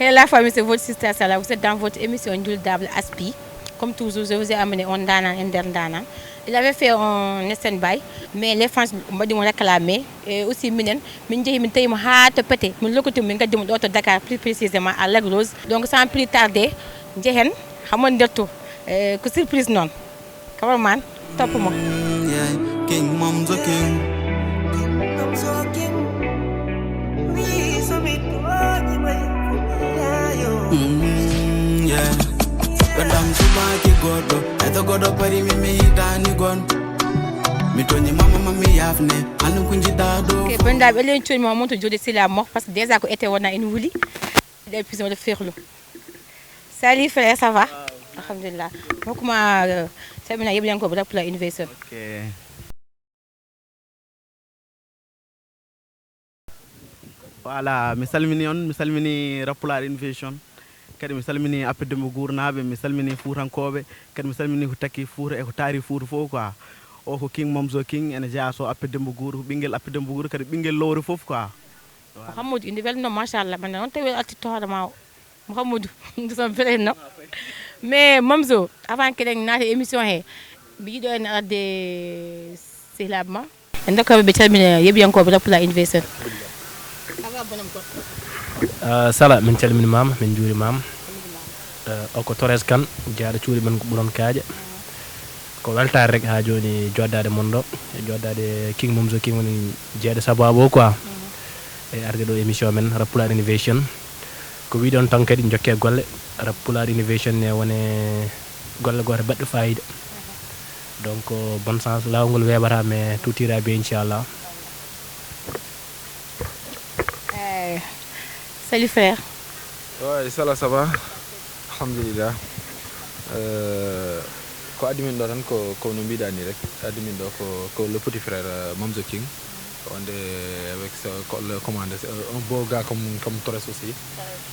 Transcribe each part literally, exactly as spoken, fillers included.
Hello la famille, c'est votre sister Sala. Vous êtes dans votre émission Njuldable Aspi. Comme toujours, je vous ai amené un Danan, un Der Danan. Il avait fait un stand-by, mais les fans m'ont dit réclamé. Et aussi, minen, min jehi min tawi mo haa to pete, min lokkiti min gaddi mo ɗo to Dakar, plus précisément à Lac Rose. Donc, sans plus tarder, njehen, hamon dertu, euh, ko surprise non. Cameraman, topp mo. Mm, yeah. King Momzo King. Mm, yeah. Ɓe ɗam suɓaaki goɗɗo, eto goɗɗo pari mi mi hitani gon. Mi toñi mama ma mi yafne, anu kunji dado. Ok, benda ɓe len cuuɗi ma mon to jode sila mo, parce que déjà ko été wona en wuli. Ɗe pisi wala ferlo. Salut frère, ça va? Alhamdulillah. Hokkuma, euh, salmina yeɓiyankoɓe Rap Pulaar Innovation. Ok. Voilà, mi salmini on, mi salmini Rap Pulaar Innovation. Kadi mi salmini Appe Dembo Guur naaɓe, mi salmini Fuutankooɓe, kadi mi salmini ko takki Fuuta e ko taari Fuuta fof quoi. O ko King Momzo King, ene jeyaa so Appe Dembo Guur, ko ɓinngel Appe Dembo Guur, kadi ɓinngel lowre fof quoi. Voilà. Mouhamadou, inde welno, machallah, banda noon tawi arti tohoɗo ma o. Mouhamadou, nous sommes prêts, non? Mais Momzo, avant que ɗen naata émission he, mi yiɗo en arde sehlaaɓe ma. En ndokkama ɓe calmina yeɓiyankooɓe Rap Pulaar Innovation. Ah, Sala, min calmini mama, min juuri mama. Eh, o ko Torres Kane, jeyaaɗo cuuɗi men ko Ɓuron Kaaƴe. Ko weltaare rek haa jooni joddaade mon ɗo, e joddaade King Momzo King woni jeyaaɗo sabaabu o quoi. E arde ɗo émission men Rap Pulaar Innovation. Ko wiɗon tan kadi jokke golle, Rap Pulaar Innovation ne wone golle goote baɗɗe fayida. Donc, bonne chance, laawol ngol weeɓata, mais tout ira bien, inchallah. Eh, salut frère. Ouais, Sala, ça va? Alhamdulillah. Euh, ko addi min ɗo tan ko, ko no mbiɗa ni rek. Addi min ɗo ko, ko le petit frère, euh, Momzo King. On est avec ce, co-, le commandant, c'est un beau gars comme, comme Torres aussi.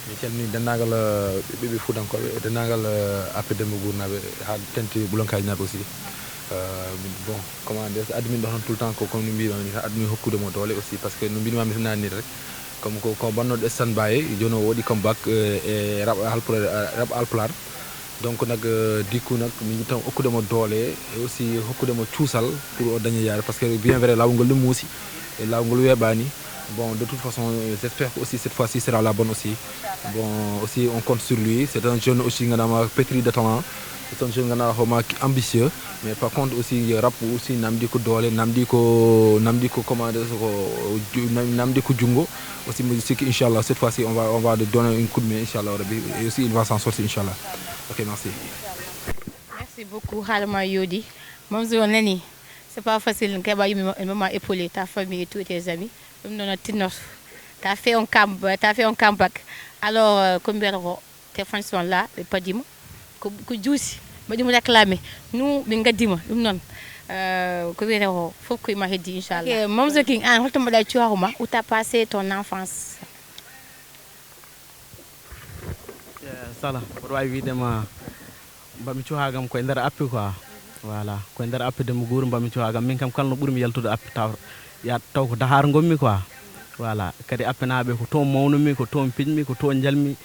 Mi calmini denndaangal, euh, ɓiɓɓe Fuutankooɓe, denndaangal, euh, Appe Dembo Guur naaɓe, haa tenti Ɓuron Kaaƴe naaɓe aussi. Euh, bon, comment dire, admin ɗo tan tout le temps ko, comme no mbiɗon ni, admin hokkude mo doole aussi, parce que no mbiɗma mi naani rek, comme ko, ko bannoɗo stand by, jooni o waɗi comeback, euh, e rap Haalpulaar, rap Haalpulaar. Donc nag, euh, du coup nag, min njiɗi tan hokkude mo doole, et aussi hokkude mo cuusal pour o daña yaade, parce que bien vrai, laawol ngol ɗum muusi, e laawol ngol weeɓaani. Bon, de toute façon, euh, j'espère que aussi cette fois-ci sera la bonne aussi. Bon, aussi, on compte sur lui. C'est un jeune aussi, ganama, pétri de talent. C'est un jeune, ganama, hooma, ambitieux. Mais par contre aussi, rap aussi, namdi ko doole, namdi ko, namdi ko, comment dire, ko ju-, nam-, namdi ko junngo. Aussi, je sais que, Inch'Allah, cette fois-ci, on va, on va lui donner un coup de main, Inch'Allah, Rabbi. Et aussi, il va s'en sortir, Inch'Allah. Ok, merci. Merci beaucoup, haala ma yooɗi. Momzo, nani, c'est pas facile, keɓa yimɓe ma, ma épaulé, ta famille et tous tes amis. Ɗum noon a tinnoto. Ta fait un camp, ta fait un comeback. Alors, euh, ko mbiyata ko, te fans on la, ɓe padima. Ko, ko juuti, mbaɗima réclamé. Nous, ɓe ngaddima. Ɗum noon, euh, ko wiyata ko, fof ko ima heddi, inchallah. Ok, Momzo King, an, holto mbaɗa cuwaaku ma, où t'as passé ton enfance? Eh, Sala, mboɗo waawi wiide ma, mbaɗmi cuhaa kam koye nder Appe quoi. Voilà, koye nder Appe Dembo Guur mbaɗmi cuhaa kam. Min kam kala no ɓurmi yaltude Appe taw, ya taw ko Dahaar ngonmi quoi. Voilà, kadi Appenaaɓe ko toon mawnumi, ko toon piɗmi, ko toon njalmi.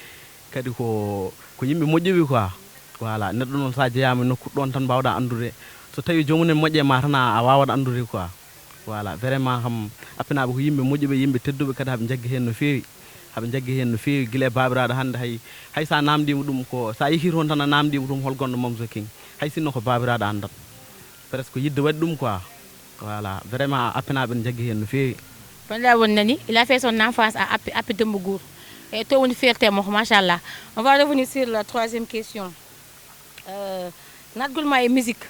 Kadi ko, ko yimɓe moƴƴuɓe quoi. Voilà, neɗɗo noon so a jeyaama e nokku, ɗoon tan mbaawɗa anndude. So tawii joomum en moƴƴe ma tan a, a waawat anndude quoi. Voilà, vraiment kam, Appenaaɓe ko yimɓe moƴƴuɓe, yimɓe tedduɓe, kadi haɓe njaggi heen no feewi. Haɓe njaggi heen no feewi, gila e baabiraaɗo hannde, hay, hay so a naamndiima ɗum ko, so a yehii toon tan a naamndiima ɗum hol gonɗo Momzo King, hay sinno ko baabiraaɗo anndat. Presque yidde waɗi ɗum quoi. Voilà, vraiment Appenaaɓe ne njaggi heen no feewi. Banndiraaɓe on nani, il a fait son enfance à Appe, Appe Dembo Guur. E to woni fierté makko, machallah. On va revenir sur la troisième question. Euh, naatgol ma e musique,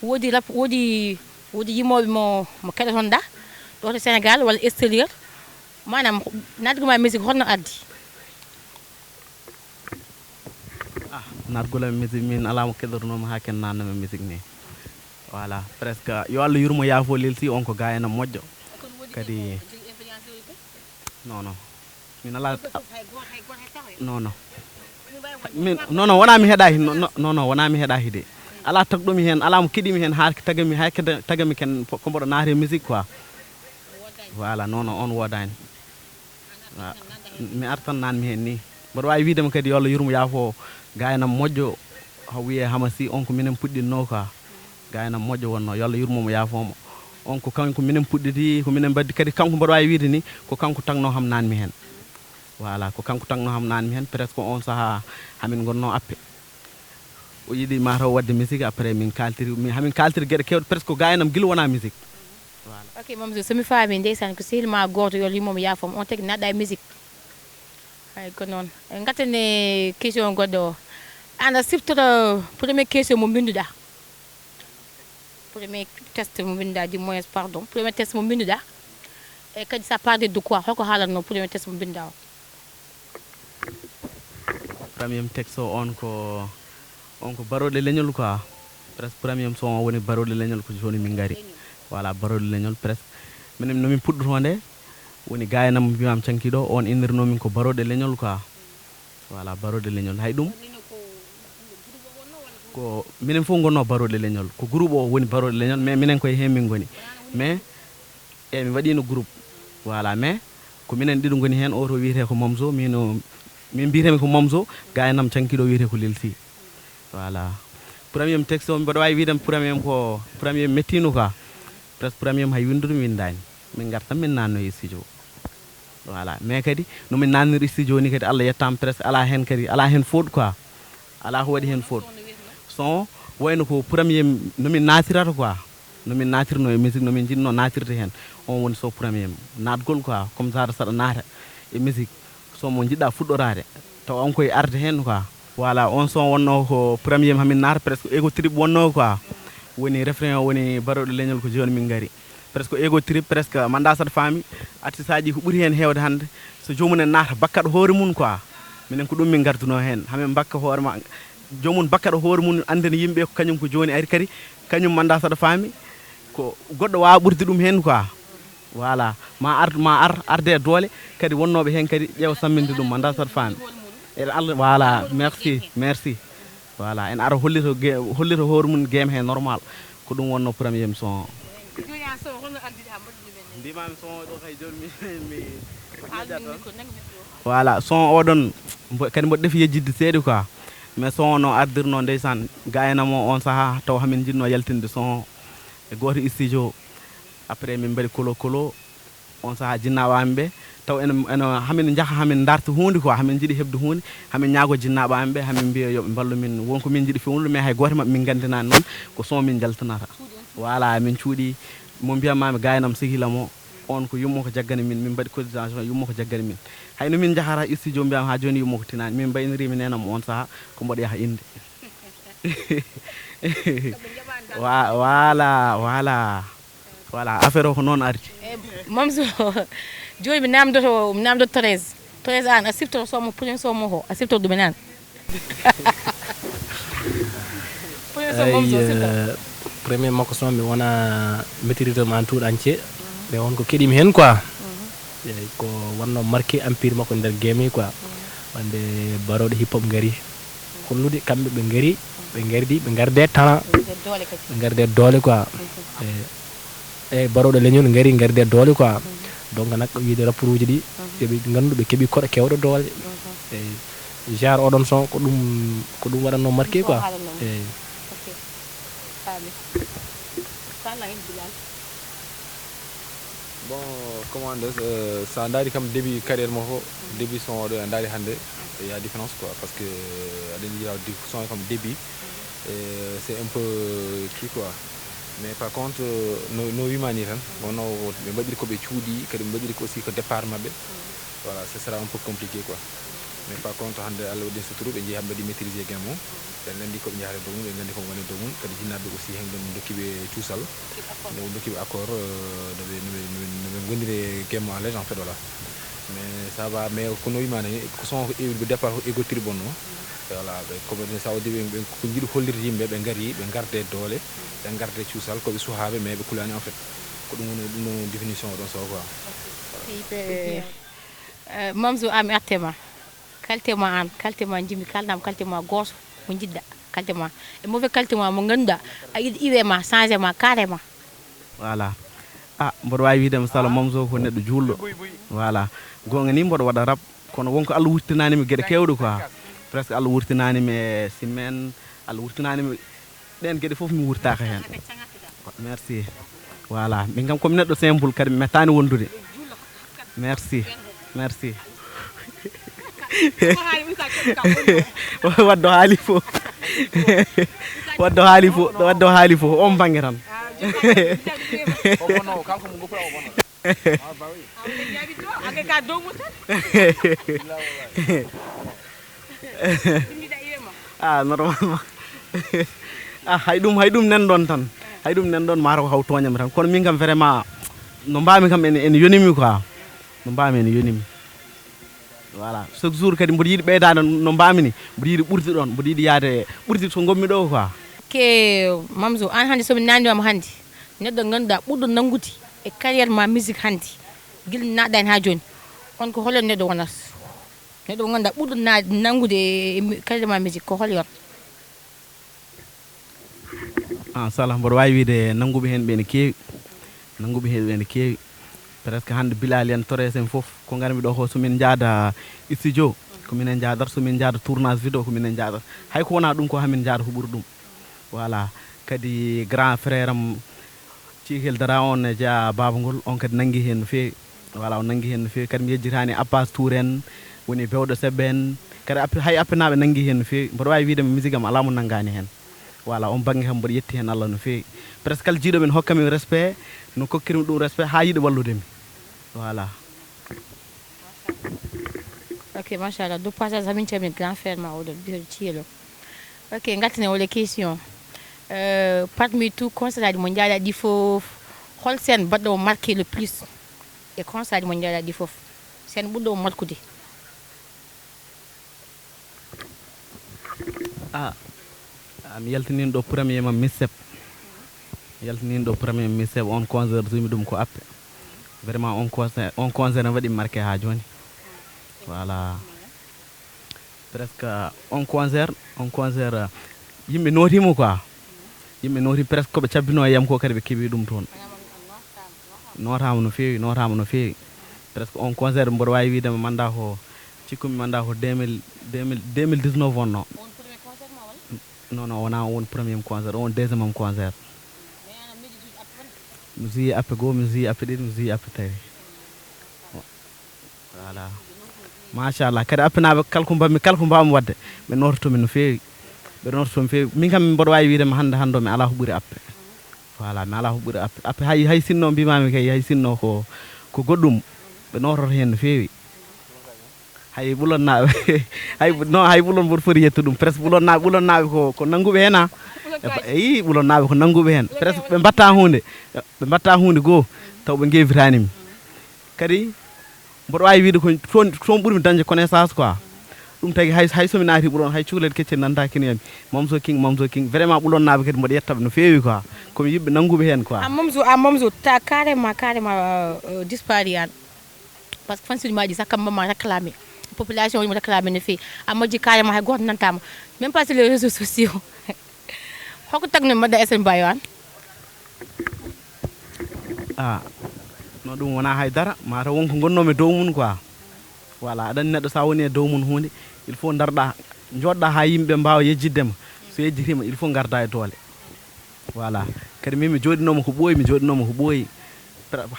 woodi rap, woodi, woodi yimooɓe mo, mo keɗotonɗa, ɗo to Sénégal walla extérieur? Maanaam, naatgol ma e musique, honno addi? Ah, naatgol am e musique, min alaa mo keɗotonoomi haa ken naatnam e musique ni. Voilà, presque, yo Allah yurmo, yaafo, lelsi, on ko gayna moƴƴo. Kadi, non, non. Min alaa, non, non. Min, non, non, wonaa mi heɗaaki, non, non, non, non, wonaa mi heɗaaki de. Alaa tagɗo mi heen, alaa mo keɗii mi heen, haa tagami, haa keda-, tagami ken, ko mboɗo naati e musique quoi. Voilà, non, non, on woodaani. Ah, mi artan naan mi heen nii. Mboɗo waawi wiide mo kadi yo Allah yurmo yaafo gaynam moƴƴo, haw wiyee Hamasi, on ko minen puɗɗinnoo ka. Gaynam moƴƴo wonnoo, yo Allah yurmo mo yaafo mo. On ko kanko minen puɗɗiti, ko minen mbaddi kadi, kanko mboɗo waawi wiide ni ko kanko tagnoo ham naanmi heen. Voilà, ko kanko tagnoo ham naanmi heen, presque on sahaa hamin ngonnoo appe. O yiɗi mataw waɗde musique, après min kaltiri, min, hamin kaltiri geɗe kewɗe, presque gaynam gila wonaa musique. Voilà. Ok, Mamzo, so mi faami ndeysaan ko sehil ma gooto yo Allah yurmo mo yaafo mo, on tagi naatɗa e musique. Hay ko noon. En ngattane question goɗɗo o. An a siftora premier question mo mbinnduɗa. Premier test mo mbinnduɗa, du moins, pardon. Premier test mo mbinnduɗa. E kadi ça parle de quoi? Hoko haalatno premier test mo mbinnduɗa o? Premier texte o on ko, on ko barooɗe leñol quoi. Presque premier son o woni barooɗe leñol ko jooni min ngari. Voilà, barooɗe leñol presque. Minen no min puɗɗotoo nde, woni gayanam mbiyam cankiɗo, on innirnoo min ko barooɗe leñol quoi. Voilà, barooɗe leñol. Hay ɗum, ko minen fof ngonnoo barooɗe leñol. Ko groupe o woni barooɗe leñol, mais minen koye heen min ngoni. Mais, e mi waɗiino groupe. Voilà, mais ko minen ɗiɗo ngoni heen, oto wiyetee ko Momzo, min o, min mbiyetee ko Momzo, gayanam cankiɗo wiyetee ko Lelsi. Voilà. Premier texte o, mboɗo waawi wiide premier ko, premier mettiino quoi. Presque premier hay winndude mi winndaani. Min ngartan min naanno e studio. Voilà, mais kadi no min naannir studio ni kadi, Allah yettaama, presque alaa heen kadi, alaa heen faute quoi. Alaa ko waɗi heen faute. Son wayno ko premier no min naatirata quoi. No min naatirno e musique, no min njiɗno naatirde heen. On woni so premier naatgol quoi, comme ça saɗa naata e musique, son mo njiɗɗa fuɗɗoraade, taw on koye arde heen quoi. Voilà, on son wonnoo ko premier hamin naata, presque ego trip wonnoo quoi. Woni refrain o woni barooɗo leñol ko jooni min ngari. Presque ego trip, presque manda saɗa faami, artiste aji ko ɓuri heen heewde hannde, so joomum en naata bakkaɗo hoore mum quoi. Minen ko ɗum min ngarduno heen, hamin bakka hoore ma, joomum bakkaɗo hoore mum, anndina yimɓe ko kañum ko jooni ari kadi, kañum manda saɗa faami, ko goɗɗo waawa ɓurde ɗum heen quoi. Voilà, ma ar, ma ar, arde e doole, kadi wonnooɓe heen kadi ƴeewa samminde ɗum, manda saɗa faami. Eɗen Allah, voilà, merci, merci. Voilà, en ara hollito ge-, hollito hoore mum game he normal. Ko ɗum wonno premier son o. Jooni an son o, holno ardiɗa mbaɗude men? Mbimami son o ɗo kay jooni mi, mi, mi ƴetta toon. Voilà, son oɗon mbo-, kadi mboɗo defi yejjidde seeɗa quoi. Mais son o no ardirno ndeysaan, gayanam o on sahaa taw hamin njiɗno yaltinde son o e gooto studio. Après min mbaɗi kolo kolo. On sahaa jinnaaɓe amen ɓe, taw ene, ene, hamin njaha, hamin ndarta huunde quoi, hamin njiɗi heɓde huunde, hamin ñaago jinnaaɓe amen ɓe, hamin mbiya yo ɓe mballu min, won ko min njiɗi fewnude, mais hay gooto e maɓɓe min nganndinaani noon, ko son min njaltinata. Voilà, min cuuɗi, mo mbiyatmaami gaynam sehil am o, on ko yumma ko jaggani min, min mbaɗi cotisation yumma ko jaggani min. Hay no min njahata studio mbiyam haa jooni yumma ko tinaani, min mbayniriima neenam on sahaa, ko mboɗo yaha innde. Wa-, voilà, voilà. Voilà, affaire o ko noon ardi. E, Momzo, jooni mi namdoto, mi namdoto Thérèse. Thérèse, an a siftoto son mo, premier son mo ho, a siftoto ɗum en an? Premier son Momzo, siftoto. Premier makko son mi wona maîtrise mo en tout entier. Mais on ko keɗimi heen quoi. Eyyi, ko wanno marqué empire makko nder game quoi. Wonde barooɗe hip hop ngari. Hollude kamɓe ɓe ngari, ɓe ngardi, ɓe ngarde talent. Ɓe ngarde doole quoi. Eyyi. Eyyi, barooɗe leñol ngari, ngarde doole quoi. Donc nak wiide rapport uji ɗi, yoɓe nganndu ɓe keeɓi koɗo kewɗo doole. Eyyi. Genre oɗon son ko ɗum, ko ɗum waɗanno marqué quoi. Eyyi. Bon, comment dire, euh, sa ndaari kam début carrière makko, début son oɗo a ndaari hannde, il y a différence quoi, parce que aɗen yiya di son kam début, euh, c'est un peu qui quoi. Mais par contre, euh, no, no wimani tan, wonno ɓe mbaɗiri ko ɓe cuuɗi, kadi ɓe mbaɗiri ko aussi ko départ maɓɓe. Voilà, ce sera un peu compliqué quoi. Mais par contre hannde Allah waɗi suturu, ɓe jeehi ɓe mbaɗi maîtrisé game o. Ɓe nganndi ko ɓe njahata e dow mum, ɓe nganndi ko ɓe ngoni e dow mum, kadi jinnaaɓe aussi heen ɓe ndokki ɓe cuusal, ɓe ndokki ɓe accord, euh, no ɓe, no ɓe, no ɓe, no ɓe ngonndiri e game o à l'aise en fait, voilà. Mais ça va, mais ko no wimani, ko son ko ego départ ko ego trip wonno. Voilà, ɓe, comme sa waɗi ɓe, ɓe ko njiɗi hollirde yimɓe, ɓe ngari, ɓe ngarde doole, ɓe ngarde cuusal, ko ɓe suhaaɓe, mais ɓe kulaani en fait. Ko ɗum woni, ɗum woni définition o ɗon so quoi. Voilà. Mamzo, an mi artema. Qualité ma an, qualité ma jimmi, kalnam qualité ma gooto mo njiɗɗa, qualité ma. E mauvais qualité ma mo ngannduɗa a yiɗi iwe ma, changé ma carrément. Voilà. Ah, mboɗo waawi wiide misal, Momzo ko neɗɗo juulɗo. Voilà. Goonga ni mboɗo waɗa rap, Kono wonko Allah wurtinaani mi geɗe keewɗe quoi. Presque Allah wurtinaani mi e simen, Allah wurtinaani mi ɗeen geɗe fof mi wurtaaka heen. Merci. Voilà, min kam komi neɗɗo simple kadi mi mettaani wondude. Merci. Merci. Waddo haali fof. Waddo haali fof, waddo haali fof on bannge tan. Ake ka dow mum tan. Mbiɗa yema. Ah, normalement. Ah, hay ɗum hay ɗum nen ɗon tan. Hay ɗum nen ɗon mata ko haw tooñam tan kono min kam vraiment no mbaami kam ene ene yonimi quoi. No mbaami ene yonimi. Voilà, chaque jour kadi mboɗo yiɗi ɓeydaade no mbaami ni, mboɗo yiɗi ɓurde ɗon, mboɗo yiɗi yaade ɓurde so ngonmi ɗo quoi. Ke Mamzo, an hannde somi nanndima hannde neɗɗo ngannduɗaa ɓurɗo nanngude e carrière ma musique hannde gila naɗɗani haa jooni, on ko hol neɗɗo wonata? Neɗɗo mo ngannduɗaa ɓurɗo nanngude e carrière ma musique ko hol yon? Ah, salah mboɗo waawi wiide nannguɓe heen ɓe ene keewi. Nannguɓe heen ɓe ene keewi. Presque hannde bilali en tores en fof ko ngarmi ɗo ko somin njaada studio ko minen njaadata, somin njaada tournage vidéo ko minen njaadata. Hay ko wona ɗum ko hamin njaada ko ɓuri ɗum. Voilà. Kadi grand frère am Cikel Dara on e jeyaa baaba ngol on kadi nanngi heen no feewi. Voilà, o nanngi heen no feewi kadi mi yejjitaani Abbas Tour en woni bewɗo sebbe en. Kadi appe hay appenaaɓe nanngi heen no feewi. Mboɗo waawi wiide mi musique am alaa mo nanngaani heen. Voilà, on bannge kam mboɗo yetti heen Allah no feewi. Presque kala jiiɗo men hokka min respect no kokkirmi ɗum respect haa yiɗi wallude mi. Voilà. Ok, machallah. De passage hamin calmini grand frère ma oɗo biyoɗo Ciyelo. Ok, ngartene wole question. Euh, parmi tout concert aji mo njaaɗa ɗi fof hol scène baɗɗo mo marqué le plus? E concert aji mo njaaɗa ɗi fof scène ɓurɗo mo marquude? Ah, ah, mi yaltinin ɗo premier mam missep. Mi yaltinin ɗo premier missep on concert jomi ɗum ko appe. Vraiment on concert on concert ne waɗi marqué ha joni. Voilà. Presque on concert on concert yimɓe nootimo quoi. Yimɓe nooti presque koɓe cabbino e yam ko kadi ɓe keeɓi ɗum toon. Nootama no feewi nootama no feewi. Presque on concert mboɗo wawi wiidema manda ko cikkumi manda ko deux mille deux mille deux mille dix-neuf wonno. Non non wona on woni premier concert on deuxième am concert. Mi joué appe goo mi joué appe ɗiɗi mi joué appe tawi. Voilà. Machallah kadi appinaaɓe kala ko mbammi kala ko mbawmi wadde ɓe nototomi no feewi. Ɓe nototomi feewi min kam mboɗo wawi wiidema hande hande o mi ala ko ɓuuri appe. Voilà mi ala ko ɓuuri appe appe hay hay sinno mbimami kay hay sinno ko ko goɗɗum. Ɓe nototo hen no feewi. Hay ɓulonnaaɓe hay non hay ɓulon mboɗo foti yettu ɗum presque ɓulonnaaɓe ɓulonnaaɓe ko ko nannguɓe heen a. Eyi ɓulonnaaɓe ko nannguɓe heen presque ɓe mbatta hunde. Ɓe mbatta hunde goo taw ɓe ngewitani mi. Kadi mboɗo wawi wiide ko toon toon ɓurmi dañde connaissance quoi. Ɗum tagi hay hay somi naati ɓuron hay cukalel keccel nanta kinoyami. Mamso king mamso king vraiment ɓulonnaaɓe kadi mboɗo yettaɓe no feewi quoi. Komi yiɓɓe nannguɓe heen quoi. A Mamzo a Mamzo ta carrément carrément dispari an. Parce que fansuji maji sakka mama réclamé population oji mo réclamé no feewi a majji carrément hay goto nantama même pas sur les réseaux sociaux. Hoko tagno madda sn bayo an? Ah, no ɗum wona haydara mataw wonko gonnomi e dow mum quoi. Voilà aɗa anndi neɗɗo sa woni e dow mum hunde il faut darɗa joɗɗa ha yimɓe mbawa yejjitdema. So yejjitima il faut garda e doole. Voilà. Kadi min mi jooɗinooma ko ɓooyi mi jooɗinooma ko ɓooyi.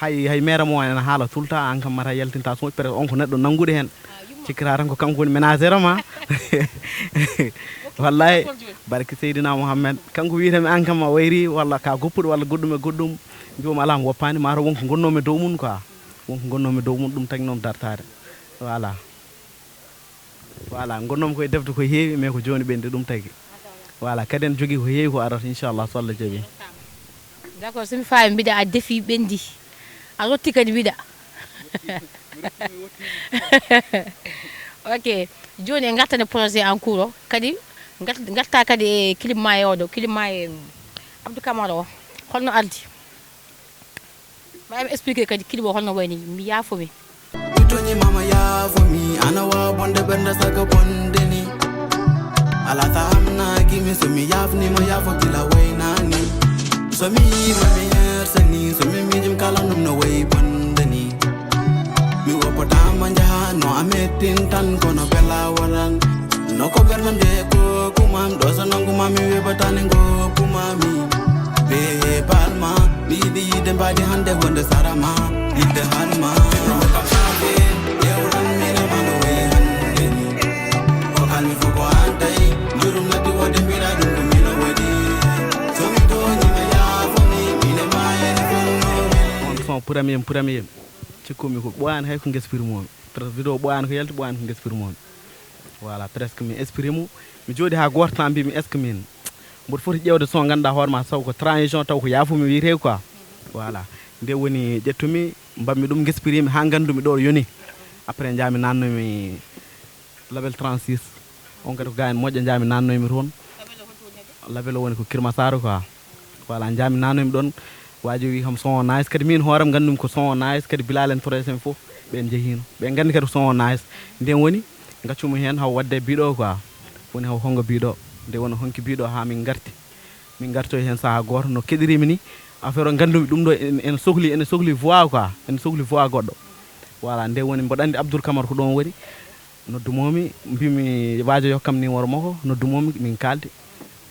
Hay hay meere mo ene haala tout le temps aan kam mata yaltinta so moƴƴi presque on ko neɗɗo nannguɗo heen. Cikkata tan ko kanko woni ménagère ma. Wallahi. Barke seydina mouhammed kanko wiyetemi aan kam a wayri walla ka goppuɗo walla goɗɗum e goɗɗum. Mbiwmi ala mi woppaani mata wonko gonnomi e dow mum quoi. Wonko gonnomi e dow mum ɗum tagnomi dartaade. Voilà. Voilà gonnomi koye defde ko heewi mais ko joni ɓendi ɗum tagi. Voilà kadi en jogui ko heewi ko arata inchallah so allah jaaɓi. D'accord somi faami mbiɗa a defi ɓendi a rotti kadi mbiɗa. Ok joni en gartane projet en cours o kadi garta kadi e clip ma e oɗo clip ma e abdou camara o holno ardi? Ɓay mi expliqué kadi clip o holno wayni mi yaafo mi. Mi toñi mama yaafo mi ana wa bonde ɓernde saga bonde ni. Ala ta amnaki mi so mi yaafnima yaafo gila waynani. So mi yima mi yersani so mi miijim kala ɗum no wayi bonde ni. Mi woppatama jaha no Mettin tan kono bella waran. No ko bernam je ko kumam do so nangu mami we batani go kumami. Be palma mi di yide mbadi hande wonde sarama. Yide halma. Kam sabe yewran mi na mano we hande ni. Ko kalmi fuko antai. Jurum na di wonde mbira dum ko mi no wadi. So mi do ni me ya fo mi mi ne ma ene fo no. On son premier premier. Cikkumi ko ɓooyaani hay ko ngesa prix mum. Presque vidéo ɓooyaani ko yalti, ɓooyaani ko ngesa prix mum. Voilà, presque mi exprime mi jooɗi haa gooto temps mbi mi est ce que min mboɗo foti ƴeewde son ngannduɗaa hoore ma, taw ko transition, taw ko yaafo mi wiyetee quoi. Voilà, nde woni ƴettumi, mbaɗmi ɗum, ngesa prix mi haa nganndumi ɗo yoni. Après njaami nannomi label trente-six. On kadi ko gaayen moƴƴo, njaami nannoymi toon. Label o woni ko Kirmasaro quoi. Voilà, njaami nannoymi ɗoon. Waaji o wi kam son o nice, kadi min hooram nganndumi ko son o nice, kadi Bilal en Torres en fof ɓen njehiino. Ɓe nganndi kadi ko son o nice. Nden woni ngaccumi heen haw waɗde biɗo quoi. Woni haw hongo biɗo. Nde woni honki biɗo haa min ngarti. Min ngartoy heen sahaa gooto no keɗirimi ni. Affaire o nganndumi ɗum ɗo en, en sohli, ene sohli voix quoi. Ene sohli voix goɗɗo. Voilà, nde woni mboɗo anndi Abdoul Camara ko ɗon woni. Noddumomi, mbimi waajo yokkam numéro makko, noddumomi min kaldi.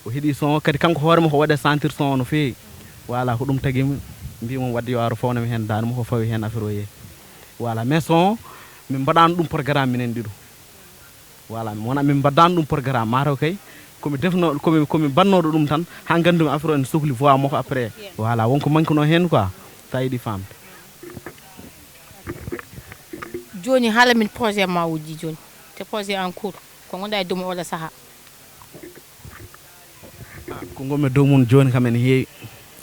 O heɗi son o kadi, kanko hoore makko waɗe sentir son o no feewi. Voilà, ko ɗum tagimi mbimo wadde yo aro fawna mi heen daande makko, fawi heen affaire o yehi. Voilà, mais son o min mbaɗano ɗum programme minen ɗiɗo. Voilà, wona min mbaɗano ɗum programme, mataw kay komi defno komi komi mbaɗnoɗo ɗum tan, ha gandumi affaire o ene sohli voix makko après. Voilà, wonko manqueno heen quoi, sa yiɗi famde. Joni haala min projet ma uji joni, te projet en cours ko gonda e domu oɗo saaha. Ko ngonmi e dow mum jooni kam ene heewi,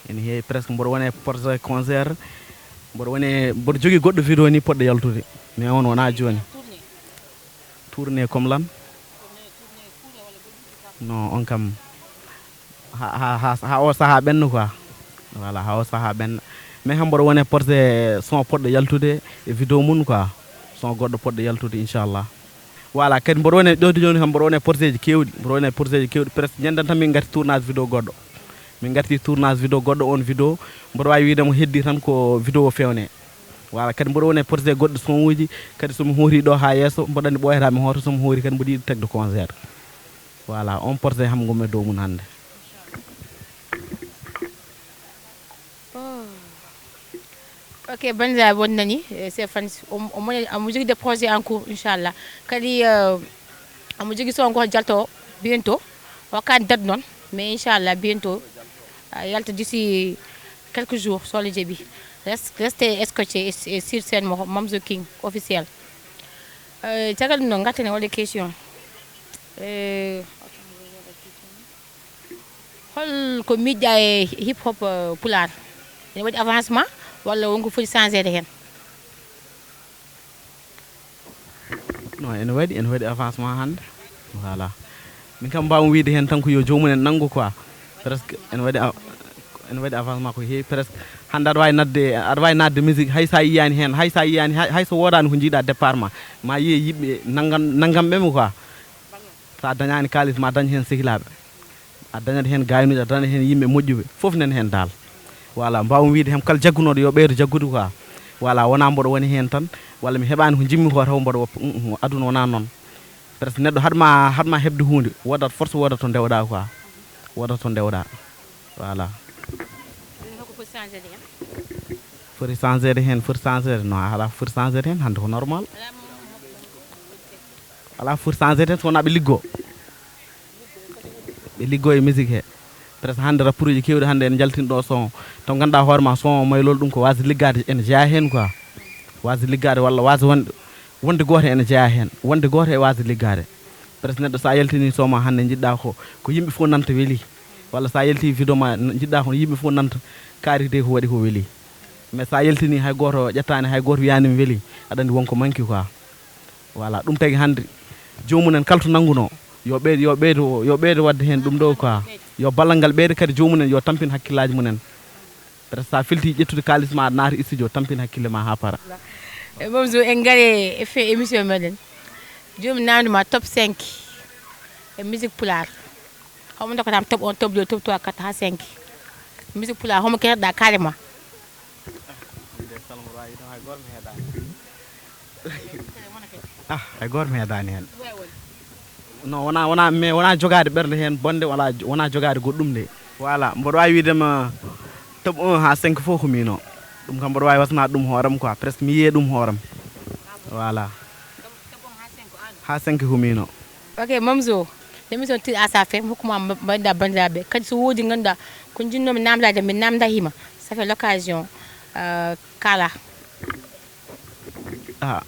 ene heewi, presque mboɗo woni e projet concert, mboɗo woni e mboɗo jogii goɗɗo vidéo ni poɗɗo yaltude, mais on wonaa jooni. Tournée comme lan? Non, on kam ha ha ha ha o saha ɓenna quoi. Voilà, ha o saha ɓenna, mais kam mboɗo woni e projet son poɗɗo yaltude e vidéo mum quoi, son goɗɗo poɗɗo yaltude inchallah. Voilà, kadi mboɗo woni e ɗo jooni kam mboɗo woni e projet ji kewɗi, mboɗo woni e projet ji kewɗi, presque ñande tan min gatti tournage vidéo goɗɗo. Min gatti tournage vidéo goɗɗo, on vidéo mboɗo wawi wiide mo heddi tan ko vidéo fewne. Voilà, kadi mboɗo woni e projet goɗɗo son uji, kadi somi hooti ɗo ha yesso mboɗo andi ɓooyata mi hoto somi hooti kadi mboɗo yiɗi tagde concert. Voilà, on projet kam ngonmi e dow mum hande. Ok, bandiraɓe on nani, c'est fans omo jogui des projets en cours inchallah. Kadi omo jogui son goto jalto bientôt, hokkani date noon, mais inchallah bientôt yalta d'ici quelques jours so Allah jaaɓi. Restez scotchés sur chaîne mo Mamzo King officiel. Caggal ɗum noon garten e waɗa question. Hol ko miijiɗa e hip hop pulaar? Ene waɗi avancement walla wonko foti changede heen? Non, ene waɗi, ene waɗi avancement hannde. Voilà, min kam mbawmi wiide heen tan ko yo joomum en nanngu quoi. Presque ene waɗi ene waɗi avancement ko heewi, presque hannde aɗa wawi nadde aɗa wawi nadde musique hay sa yiyani heen, hay sa yiyani hay so wodani ko jiiɗa départ ma, ma yiye yimɓe nanngam nanngamɓe mi quoi. Sa dañani kalis ma dañ heen sehilaɓe, a dañat heen gaynuji, a dañat heen yimɓe moƴƴuɓe, foof nan heen dal. Voilà, mbawmi wiide heen kala jaggunoɗo yo ɓeydo jaggude quoi. Voilà, wona mboɗo woni heen tan, walla mi heɓani ko jimmi ko taw mboɗo woppa. Aduna wona noon. Presque neɗɗo haɗma haɗma heɓde hunde wodat force wodat to ndewɗa quoi. Wodat to ndewɗa. Voilà. Foti changede heen, foti changede heen, non, ala foti changede heen, hannde ko normal. Ala foti changede heen so wona ɓe liggo. Ɓe liggo e musique he. Presque hannde rapport uji kewɗi hannde ene jaltini ɗo son, to ganduɗa hoore ma son o maylol ɗum ko wasa liggade ene jeeya heen quoi. Wasa liggade walla wasa wonde wonde goto ene jeeya heen, wonde goto e wasa liggade. Presque neɗɗo sa yaltini son ma hannde jiɗɗa ko ko yimɓe fof nanta weeli. Walla sa yalti vidéo ma jiɗɗa ko yimɓe fof nanta kaari de ko waɗi ko weeli. Mais sa yaltini hay goto ƴettani hay goto wiyani mi weeli, aɗa andi wonko manque quoi. Voilà, ɗum tagi hannde jomumen kala to nannguno yo ɓeydo yo ɓeydo yo ɓeydo wadde heen ɗum ɗo quoi. Yo ballal ngal ɓeydo kadi jomumen yo tampin hakkillaji mumen. Presque sa felti ƴettude kalis ma aɗa naata studio tampin hakkille ma ha para. Momzo en gari e fin émission meɗen, joni namdima top cinq e musique pulaar. Homo dokkatama top un, top deux, top trois, quatre ha cinq? Musique pulaar homo keɗoɗa carrément? Ah, hay gooto meeɗaani heen. Non, wona, wona, mais wona jogaade ɓernde heen bonde, wala, wona jogaade goɗɗum de. Voilà, mboɗo waawi wiide ma top un haa cinq fof ko miino. Ɗum kam mboɗo waawi wasnaade ɗum hooram quoi, presque mi yiyee ɗum hooram. Voilà. Haa cinq ko miino. Ok, Mamzo, l'émission tire à sa fin, hokkuma mbaɗda banndiraaɓe. Kadi so woodi ngannduɗaa ko njinnoomi namdaade, mi namda hima. Ça fait l'occasion, euh, kala. Ah,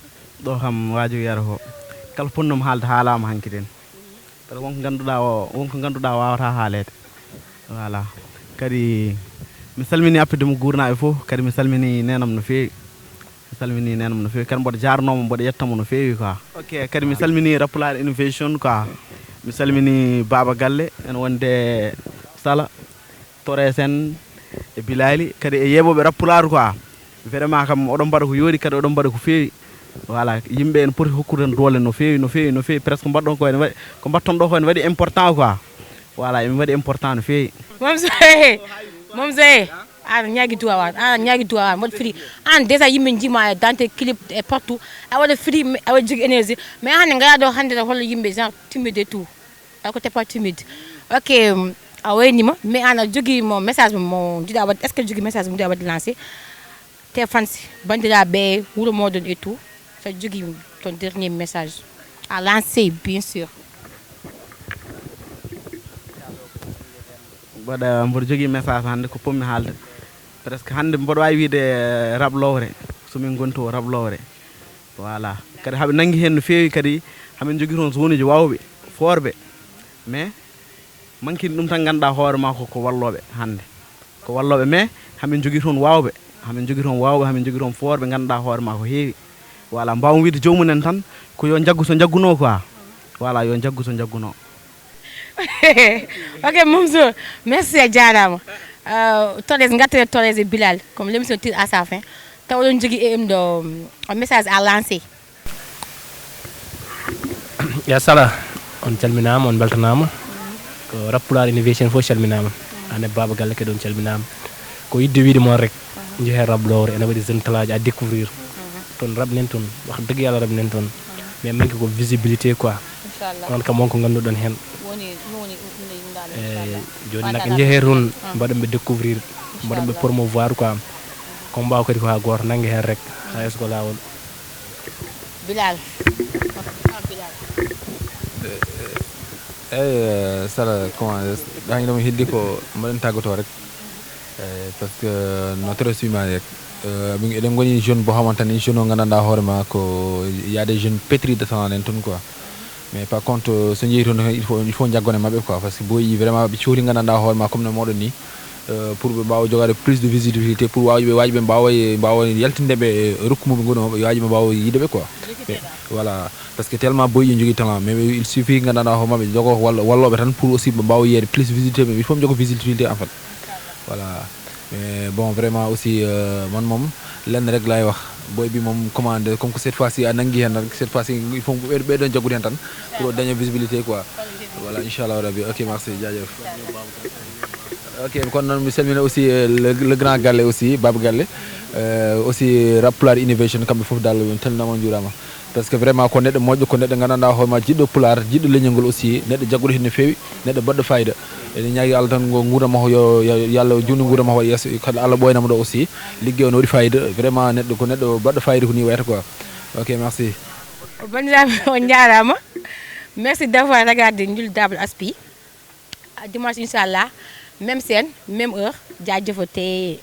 ɗo kam waaju wiyata ko kala ponnomi haalde haalaama hanki den. Parce que wonko ngannduɗaa o, wonko ngannduɗaa waawata haaleede. Voilà. Kadi mi salmini appide mo guurnaaɓe fof, kadi mi salmini nenam no feewi. Mi salmini nenam no feewi, kadi mboɗo jaarnoomo, mboɗo yettamo no feewi quoi. Ok, kadi mi salmini Rappulaar Innovation quoi. Mi salmini Baaba Galle, en wonde Sala, Torres en, e Bilali, kadi e yeeɓooɓe Rappulaar quoi. Vraiment kam oɗon mbaɗa ko yooɗi, kadi oɗon mbaɗa ko feewi. Voilà, yimɓe en poti hokkude en doole no feewi, no feewi, no feewi. Presque mbaɗɗon ko ene waɗi, ko mbaɗton ɗo ko ene waɗi important quoi. Voilà, ene waɗi important no feewi. Momso, eh, Momso, eh, a ñaagi duwawan, a ñaagi duwawan, waɗa firi. An déjà yimɓe njima e dans tes clips e partout. A waɗa firi, a waɗa jogii énergie. Mais hannde ngara ɗo hannde ɗo holla yimɓe genre timide et tout. A ko t'es pas timide. Ok, a waynima, mais an a jogii mo message mo jiɗa waɗde, est-ce que jogii message mo jiɗa waɗde lancé? Tes fans, banndiraaɓe, wuro mooɗon et tout, so jogii ton dernier message à lancer, bien sûr. Mboɗo, mboɗo jogii message hannde ko pommi haalde. Presque hannde mboɗo waawi wiide, eh, rap lowre, so min ngonti o rap lowre. Voilà. Kadi haɓe nanngi heen no feewi, kadi hamin jogii toon zone uji waawɓe, foorɓe. Mais mankini ɗum tan ngannduɗaa hoore maa ko, ko wallooɓe hannde. Ko wallooɓe, mais hamin jogii toon waawɓe, hamin jogii toon waawɓe, hamin jogii toon foorɓe ngannduɗaa hoore maa ko heewi. Voilà, mbaawmi wiide joomum en tan ko yo njaggu so njaggunoo quoi. Voilà, yo njaggu so njaggunoo. Ok, Momzo, merci, a jaaraama. Euh, Torres, ngarten Torres e Bilal, comme l'émission tire à sa fin. Taw oɗon jogii E M ɗo, un message à lancer. Ya Sala, on calminaama, on mbeltanaama. Ko Rappulaar Innovation fof calminaama. Aan e Baaba Galle kadi on calminaama. Ko yidde wiide mon rek, njehen rap lowre, ene waɗi jeune talaajo à découvrir. Toon rap nen toon, wax dëgg Yàlla rap nen toon. Mais manque ko visibilité quoi. Inchallah. On kam won ko ngannduɗon heen. Woni, ɗum woni ɗum nde yimɗaade, eh, inchallah. Jooni nag njehen toon, mbaɗon ɓe découvrir, mbaɗon ɓe promouvoir quoi. Ko mbaaw kadi ko haa gooto, nannge heen rek, haa yeeso ko laawol. Bilal. Ah, Bilal. Eyi, eh, Sala, comment, ɗaani ɗo mi heddi ko mbaɗen taggotoo rek. Eh, parce que no Torres wiimaani rek, eh, min eɗen ngoni jeune boo xamante ni jeune o nganndanɗaa hoore ma ko y a des jeunes pétris de talent nen toon quoi. Mais par contre, so njeyii toon, il faut, il faut njaggon e maɓɓe quoi, parce que boy yi vraiment ɓe cohli nganndanɗaa hoore ma comme no mawɗo ni. Euh, pour ɓe mbaawa jogaade plus de visibilité, pour waawɓe, waawɓe mbaawa, mbaawa yaltinde ɓe, e rokku mum ɓe ngoni o, waawɓe mbaawa yiide ɓe quoi. Ɓe, voilà, parce que tellement boy yi njogii talent, mais il suffit nganndanɗaa hoore maɓɓe jogo walla, wallooɓe tan pour aussi ɓe mbaawa yiyeede plus visibilité, mais il faut ɓe njogo visibilité en fait. Voilà. Mais bon, vraiment aussi, euh, man moom lenn rek laay wax. Boy bi moom commandé, comme que cette fois-ci a nanngi heen rek, cette fois-ci il faut ɓe, ɓe ɗon jaggude heen tan pour daña visibilité quoi. Voilà, inchallah rabbi. Ok, merci, jaajëf. Ok, kono noon mi salmina aussi, euh, le, le grand Galle aussi, Baaba Galle. Euh, aussi Rap Pulaar Innovation, kamɓe fof dal, on calminaama, on njuuraama. Parce que vraiment ko neɗɗo moƴƴo, ko neɗɗo nganndanɗaa hoore ma, jiɗɗo Pulaar, jiɗɗo leñol ngol aussi, neɗɗo jagguɗo heen no feewi, neɗɗo baɗɗo fayida. Eɗen ñaagi Allah tan ngo nguurndam makko yo, yo, yo Allah juutnu nguurndam makko yeeso, kadi Allah ɓooyana mo ɗo aussi. Liggey o no waɗi fayida, vraiment neɗɗo ko neɗɗo baɗɗo fayida ko ni wayata quoi. Ok, merci. Banndiraaɓe, on njaaraama. Merci d'avoir regardé Nul Dable Aspi. À dimanche, inchallah. Même chaîne, même heure. Jaajëfal te